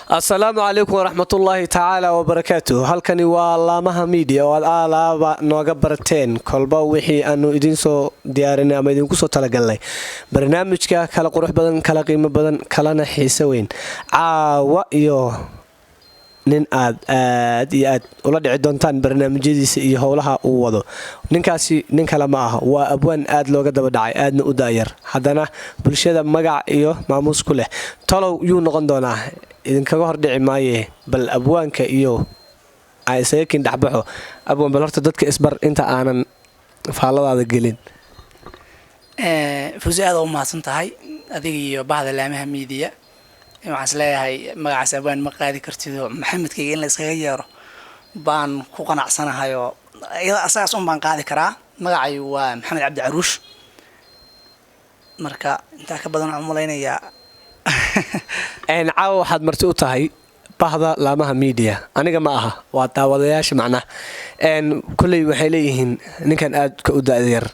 Asalaamu calaykum waraxmatullaahi tacaala wabarakaatu. Halkani waa Laamaha Miidiya oo aad aalaaba nooga barateen kolba wixii aanu idiinsoo diyaarinay ama idinku soo talagalnay. Barnaamijka kala qurux badan, kala qiimo badan, kalana xiise weyn, caawa iyo nin aad aad iyo aad ula dhici doontaan barnaamijyadiisa iyo howlaha uu wado. Ninkaasi nin kale ma aha, waa abwaan aad looga daba dhacay, aadna u daayar, haddana bulshada magac iyo maamuus ku leh. Tolow yuu noqon doonaa? Idinkaga hordhici maaye, bal abwaanka iyo isaga kiin dhexbaxo. Abwaan, bal horta dadka isbar inta aanan faalladaada gelin. Fusi, aada u mahadsan tahay adiga iyo bahda Laamaha Miidiya. Waxaan is leeyahay magacaas abwaan ma qaadi kartido, Maxamedkayga in la iskaga yeero baan ku qanacsanahayoo iyada asagaas un baan qaadi karaa. Magacay waa Maxamed Cabdi Caruush. Marka intaa ka badan waxaan umalaynayaa. Caawa waxaad marti u tahay bahda Laamaha Miidiya. Aniga ma aha, waa daawadayaasha. Macnaha kolley waxay leeyihiin ninkan aadka u da-da yar,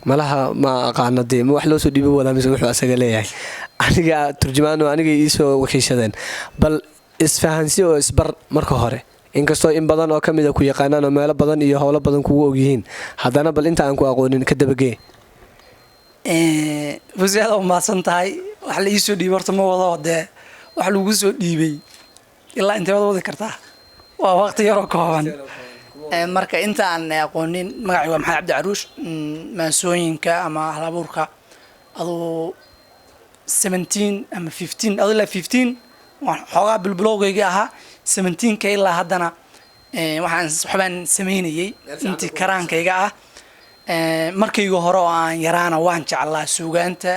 malaha ma aqaano dee, ma wax loo soo dhiibi wadaa mise wuxuu asaga leeyahay? Aniga turjumaano, aniga iisoo wakiishadeen. Bal isfahansi oo isbar marka hore, inkastoo in badan oo ka mida ku yaqaanaan oo meelo badan iyo howlo badan kugu ogyihiin, haddana bal inta aan ku aqoonin ka dabagee. Fusi, aada u mahadsan tahay. Wax la iisoo dhiibay horta ma wado. Dee wax lagu soo dhiibay ilaa intee wada wadi kartaa? Waa waqti yaroo kooban. Marka inta aan aqoonin, magacay waa Maxamed Cabdi Caruush. Maansooyinka ama halabuurka aduu 17 ama 15, aduu ilaa 15 waan xoogaa bilbilowgaygii ahaa. 17-ka ilaa haddana waxaan waxbaan sameynayay intii karaankayga ah. Markayga hore oo aan yaraana waan jeclaa suugaanta,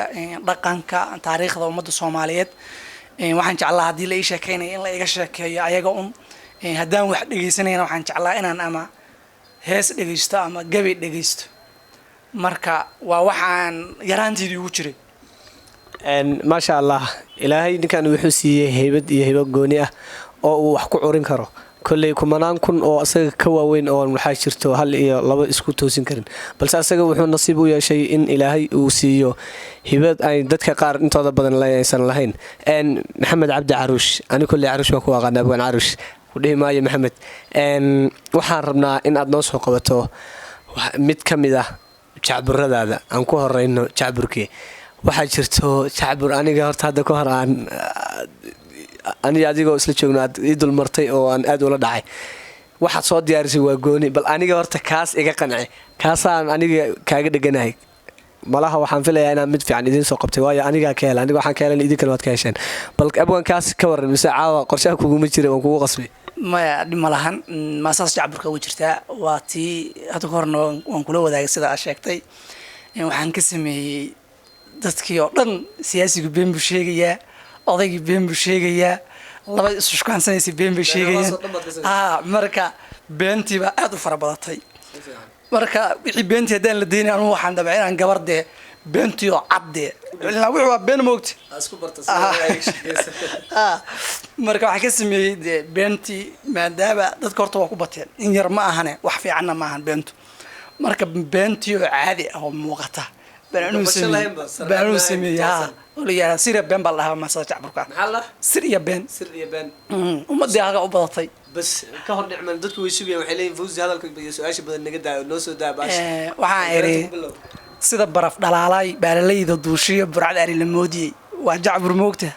dhaqanka, taariikhda ummadda Soomaaliyeed. Waxaan jeclaa haddii la ii sheekeynaya in la iga sheekeeyo ayaga un. Haddaan wax dhegeysanayana waxaan jeclaa inaan ama hees dhegeysto ama gabay dhegeysto. Marka waa waxaan yaraanteydii ugu jiray. Maasha Allah, Ilaahay ninkan wuxuu siiyey heybad iyo hibo gooni ah oo uu wax ku curin karo. Kolley kumanaan kun oo asaga ka waaweyn oon waxaa jirto hal iyo laba isku toosin karin, balse asaga wuxuu nasiib u yeeshay in Ilaahay uu siiyo hibad ay dadka qaar intooda badan aysan lahayn. Maxamed Cabdi Caruush, ani kolley Caruush baan ku aqaana, abwaan Caruush ku dhihi maayo. Maxamed, waxaan rabnaa in aad noo soo qabato mid ka mid ah jacburadaada. Aan ku horeyno jacburkii. Waxaa jirto jacbur aniga horta hadda ka hor aan aniga adigoo isla joogno aad ii dulmartay oo aan aad ula dhacay. Waxaad soo diyaarisay waa gooni. Bal aniga horta kaas iga qanci, kaasaan aniga kaaga dheganahay. Malaha waxaan filayaa inaan mid fiican idiin soo qabtay, waayo anigaa ka hela, aniga waxaan ka helan, idinkana waad ka hesheen. Bal abwan, kaas ka waran? Mise caawa qorshaha kuguma jira, waan kugu qasbay? Maya, dhib ma lahan. Maasaas jacburka way jirtaa. Waa tii hadda ka horna waan kula wadaagay. Sida aad sheegtay, waxaan ka sameeyey dadkii oo dhan. Siyaasigu been buu sheegayaa, odaygii been buu sheegayaa, laba isushukaansanaysa been bay sheegayaan. Marka beentii baa aada u fara badatay. Marka wixii beentii haddaan la daynay, anugu waxaan dabca inaan gabar dee beentii oo cad dee, ilaa wixii waa been, moogta. Marka waxaan ka sameeyey dee beentii, maadaama dadka horta waa ku bateen, in yar ma ahane, wax fiicanna ma ahan beentu. Marka beentii oo caadi ah oo muuqata baan anuu sameeyey. Ha, oo la yihahdaa "Sir iyo Been" baa la dhahaa maasada jacburka. "Sir iyo Been". "Sir iyo Been". Ummadii halka u badatay. Bas ka hor dhicman, dadku way sugayaan, waxay leeyihin: "Fawzi, hadalka iyo su-aasha badan naga daa, noo soo daa baasha." Waxaan idhi: sida baraf dhalaalay, baalalayda duushiyo, burcad ari la moodiyey. Waa jacbur, moogta.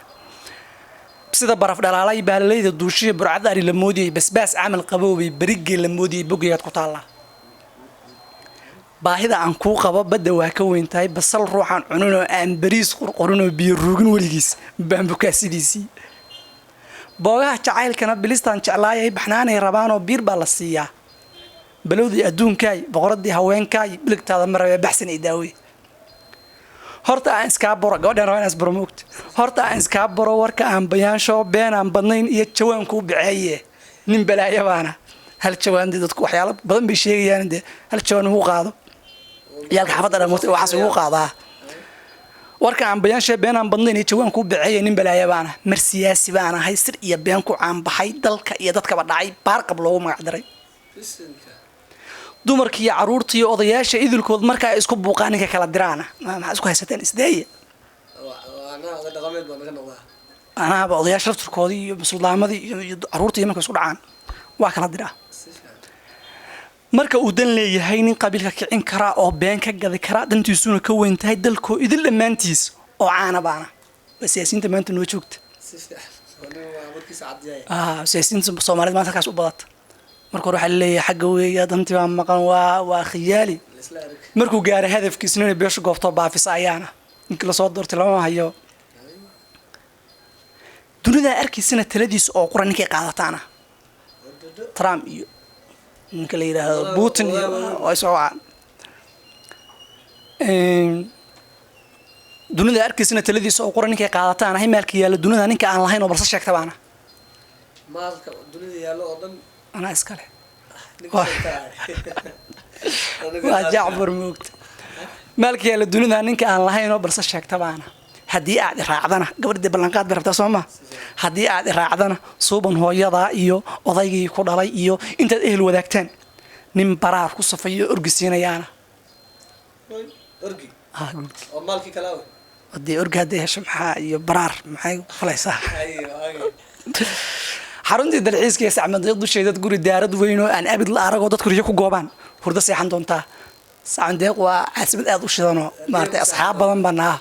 Sida baraf dhalaalay, baalalayda duushiyo, burcad ari la moodiyey, basbaas camal qaboobay, berigee la moodiyey, bogayaad ku taallaa. Baahida aan kuu qabo badda waa ka weyn tahay, basal ruuxaan cuninoo aan bariis qurqurinoo biyo ruugin weligiis baambukaa sidiisii. Boogaha jacaylkana bilistaan jeclaayay, baxnaanay rabaanoo biir baa la siiyaa. Balowdii adduunkaay, boqoradii haweenkaay, biligtaada ma rabee, baxsan ay daawe. Horta aan iskaa baro, gabadhaan rabaa inaan isbaro, moogta. Horta aan iskaa baro, warka aan bayaansho, been aan badnayn iyo jawaan kuu biceeye, nin balaayo baana. Hal jawaan dee dadku waxyaalo badan bay sheegayaan. Dee hal jawaan ugu qaado ciyaalka xaafadda dhan waxaas ugu qaadaa. Warka aan bayaanshe, been aan badnayn iyo jawaan kuu biceeye, nin balaayo baana. Mar siyaasi baan ahay, sir iyo been ku caanbaxay, dalka iyo dadkaba dhacay, baarqab loogu magac daray. Dumarka iyo caruurta iyo odayaasha idilkood marka ay isku buuqaan, ninka kala diraana. Maxaa isku haysateen? Isdeeya. Anaaba odayaasha lafturkoodii iyo musuldaamadii iyo caruurta iyo marka isku dhacaan waa kala diraa. Marka uu dan leeyahay, nin qabiilka kicin karaa oo been ka gadi karaa, dantiisuna ka weyn tahay dalkoo idil dhammaantiis oo caana baana. Waa siyaasiyiinta maanta noo joogta. Siyaasiyiinta Soomaalida maanta halkaas u badata. Marka hore waxaa laleeyahay xagga weeya, dantii baa maqan, waa khiyaali. Markuu gaaray hadafkiisna, inay beesha gooftoo baafisa ayaana ninkii lasoo doortay lama hayo. Dunidaa arkaysana taladiisa oo qura ninkay qaadataana, Trump iyo ninka la yidhaahdo Putin iyo waa soo wacaan. Dunida arkaysana taladiisa oo qura ninkay qaadataan ahay. Maalka yaalla dunida ninka aan lahayn oo balse sheegta baana. Maalka dunida yaallo oo dhan. Anaa iskale. Waa Jacfar moogta. Maalka yaalla dunida ninka aan lahayn oo balse sheegta baana. Haddii aad iraacdana, gabadhii ballanqaad bay rabtaa, soo ma? Haddii aad iraacdana, suuban hooyadaa iyo odaygii ku dhalay iyo intaad ehel wadaagtaan nin baraar ku safayo orgi siinayaana. Orgi? Ah, guud. Oo maalkii kale awe? Hadii orgi hadday hesho, maxaa iyo baraar maxay falaysaa? Xaruntii dalxiiska ee Sacmadiiq dusheedad guri daarad weyn oo aan abid la aragoo dadku riyo ku goobaan hurdo seexan doontaa. Sacmadeeq waa caasimad aad u shidanoo maaragtay, asxaab badan baa naa.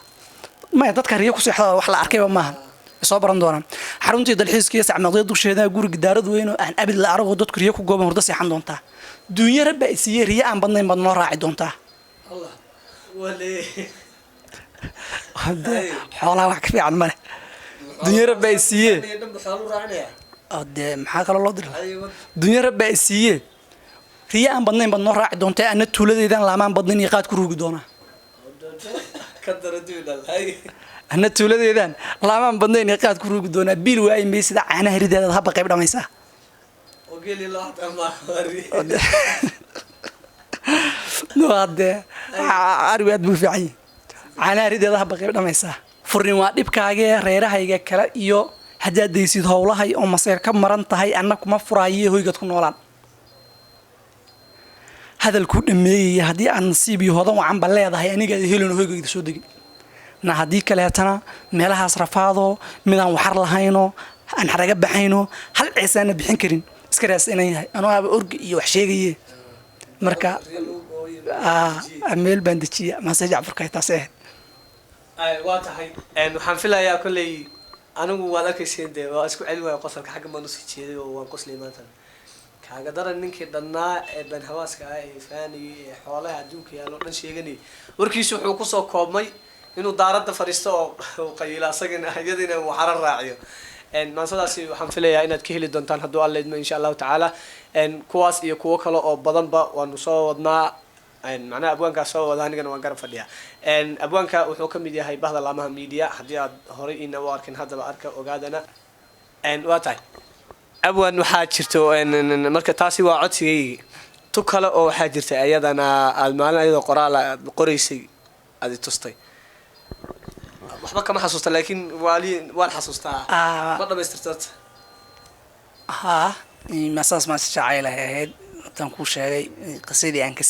Maya, dadka riyo ku seexda wax la arkayba maaha, way soo baran doonaan. Xaruntii dalxiiska iyo Sacmadeeq dusheeda guriga daarad weyn oo aan abid la aragoo dadku riyo ku gooban hurdo seexan doontaa. Duunyo rabba ay siiyey, riyo aan badnayn baad noo raaci doontaa. Allah wale. Hadee xoolaha wax ka fiican male. Duunyo rabba ay siiyey. Dhanba xoolu raacinaya. Oo dee maxaa kaloo loo diri lahaa? Dunya rabba ay siiyee, riyo aan badnayn baad noo raaci doontaa. Ana tuuladeydaan laamaan badnayn iyo qaad ku ruugi doonaa. Ka dara duudal hay. Ana tuuladeydaan laamaan badnayn iyo qaad ku ruugi doonaa. Biil waayi maysida, caanaha rideedaad haba qayb dhamaysaa. Oo geeli loo xataa ma. No, hadee arigu aad buu fiican yahay. Caanaha rideeda haba qayb dhamaysaa. Furnin waa dhibkaagee reerahayga kale iyo haddaad daysid howlahay oo maseer ka maran tahay, anna kuma furaaye hoygaad ku noolaan. Hadalkuu dhameeyaya, haddii aad nasiib iyo hodan wacanba leedahay, anigaad helin hoygayda soo degin na. Haddii kaleetana meelahaas rafaadoo midaan waxar lahaynoo aan xaraga baxayno, hal ceesaana bixin karin iska raas inan yahay. Anuu aaba orgi iyo wax sheegaye. Marka meel baan dejiya maase Jacfurkay taas ahayd. Waa tahay. Waxaan filayaa kolley anigu waad arkayseen dee, waa isku celi waaya qosolka. Xagga baan usii jeeday oo waan qoslay maanta. Kaaga daran, ninkii dhannaa ee banhawaaska ah ee faanayay ee xoolaha adduunka yaallo dhan sheeganayay, warkiisu wuxuu kusoo koobmay inuu daaradda fadhiisto oo uu qayilo, asagana iyadiina uu xaro raaciyo. Maansadaasi waxaan filayaa inaad ka heli doontaan hadduu Alla idmo, insha Allahu tacaala. Kuwaas iyo kuwo kale oo badanba waanu soo wadnaa. Macnaha abwaankaa soo wada, anigana waan garab fadhiyaa. Abwaanka wuxuu ka mid yahay bahda Laamaha Media. Haddii aad horay ina u arkin, haddaba arka, ogaadana. Waa tahay abwaan, waxaa jirto marka taasi waa codsigaygi. Tu kale oo waxaa jirta iyadana aad maalin ayadoo qoraal aad qoraysay aad i tustay. Waxba kama xasuusta, laakiin waali waan xasuustaa. Ma dhamaystirtat? Haa, masaas maase jacayl ay ahayd. Haddaan kuu sheegay qisadii aan ka